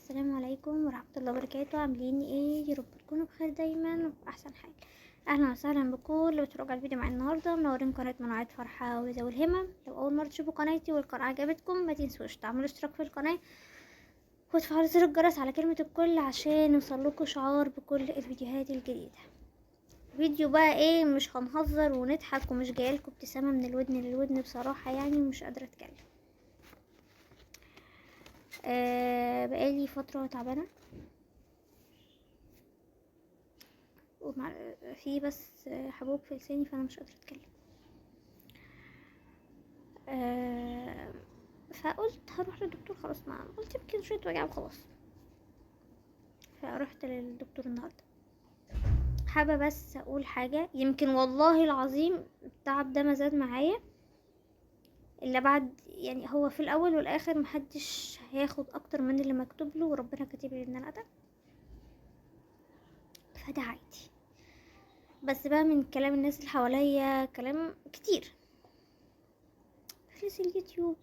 السلام عليكم ورحمة الله وبركاته. عاملين ايه؟ يا رب تكونوا بخير دايما وبأحسن حال. اهلا وسهلا بكل اللي بيتفرجوا على الفيديو معايا النهارده. منورين قناة منوعات فرحة وذوي الهمم. لو اول مرة تشوفوا قناتي والقناة عجبتكم ما تنسوش تعملوا اشتراك في القناة وتفعلوا زر الجرس على كلمة الكل عشان يوصلكوا اشعار بكل الفيديوهات الجديدة. فيديو بقى ايه، مش هنهزر ونضحك ومش جايلكوا ابتسامة من الودن للودن بصراحة، يعني مش قادرة اتكلم. بقالي فترة تعبانة ومع في بس حبوب في لساني، فانا مش قادرة اتكلم. فقلت هروح للدكتور، خلاص ما قلت يمكن شوية وجع وخلاص. فروحت للدكتور النهاردة. حابة بس اقول حاجة، يمكن والله العظيم التعب ده ما زاد معايا الا بعد، يعني هو في الاول والاخر محدش هياخد اكتر من اللي مكتوب له، وربنا كاتب لي ان انا اتعب، فده عادي. بس بقى من كلام الناس اللي حواليا كلام كتير. فلوس اليوتيوب،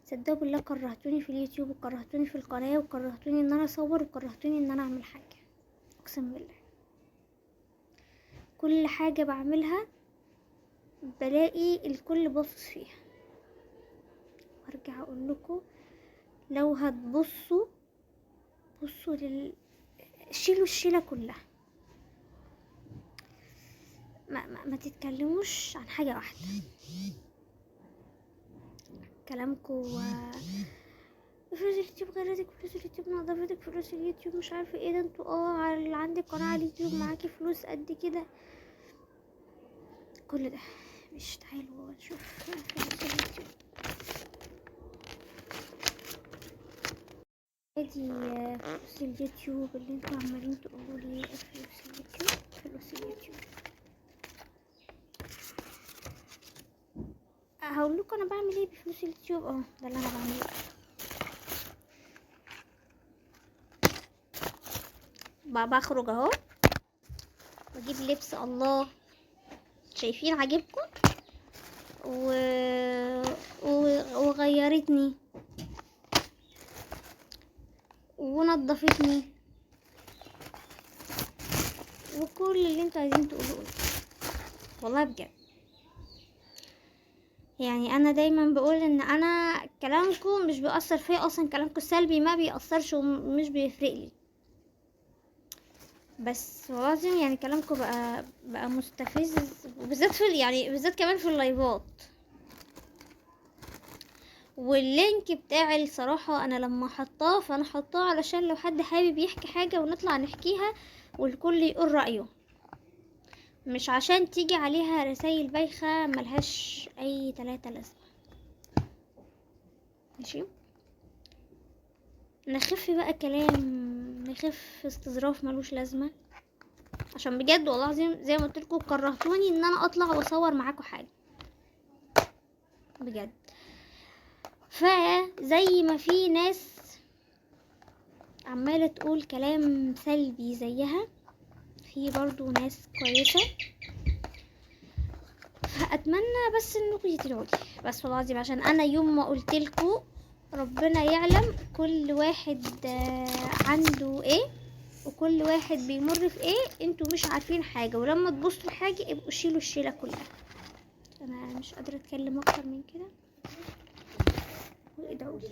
صدقوا بالله كرهتوني في اليوتيوب، وكرهتوني في القناة، وكرهتوني ان انا اصور، وكرهتوني ان انا اعمل حاجة. اقسم بالله كل حاجة بعملها بلاقي الكل باصص فيها. وارجع اقول لكم لو هتبصوا بصوا شيلوا الشيله كلها، ما, ما, ما تتكلموش عن حاجة واحدة. كلامكم فلوس اليوتيوب غيرتك، فلوس اليوتيوب نظفتك، فلوس اليوتيوب مش عارفه ايه ده، انتوا على عندك قناة على اليوتيوب معاكي فلوس قد كده، كل ده مش. تعالوا نشوف فلوس اليوتيوب. ادي فلوس اليوتيوب اللي انتوا عمالين تقولوا لي فلوس اليوتيوب فلوس اليوتيوب. هقول لكم انا بعمل ايه بفلوس اليوتيوب. ده اللي انا بعمله. بخرج اهو واجيب لبس، الله شايفين عاجبكم، وغيرتني ونضفتني وكل اللي انتوا عايزين تقولوه. والله بجد يعني انا دايما بقول ان انا كلامكم مش بيأثر فيا اصلا، كلامكم السلبي ما بيأثرش ومش بيفرق لي، بس والله العظيم يعني كلامكم بقى مستفز، وبالذات في يعني بالذات كمان في اللايفات. وال link بتاعي الصراحة انا لما حطاه فانا حطاه علشان لو حد حابب يحكي حاجة ونطلع نحكيها والكل يقول رأيه، مش عشان تيجي عليها رسائل بايخة ملهاش اي تلاتة لازمة. ماشي، نخف بقى كلام، نخف استظراف ملوش لازمة، عشان بجد والله العظيم زي ما قلت لكم كرهتوني ان انا اطلع واصور معاكم حاجة بجد. فزي ما في ناس عمالة تقول كلام سلبي زيها، في برضو ناس كويسة. فأتمنى بس انكم تدعوا لي بس والله العظيم، عشان انا يوم ما قلت لكم ربنا يعلم كل واحد عنده ايه وكل واحد بيمر في ايه، انتوا مش عارفين حاجة، ولما تبصوا لحاجة ابقوا شيلوا الشيلة كلها. انا مش قادرة اتكلم اكتر من كده، وادعوا لي.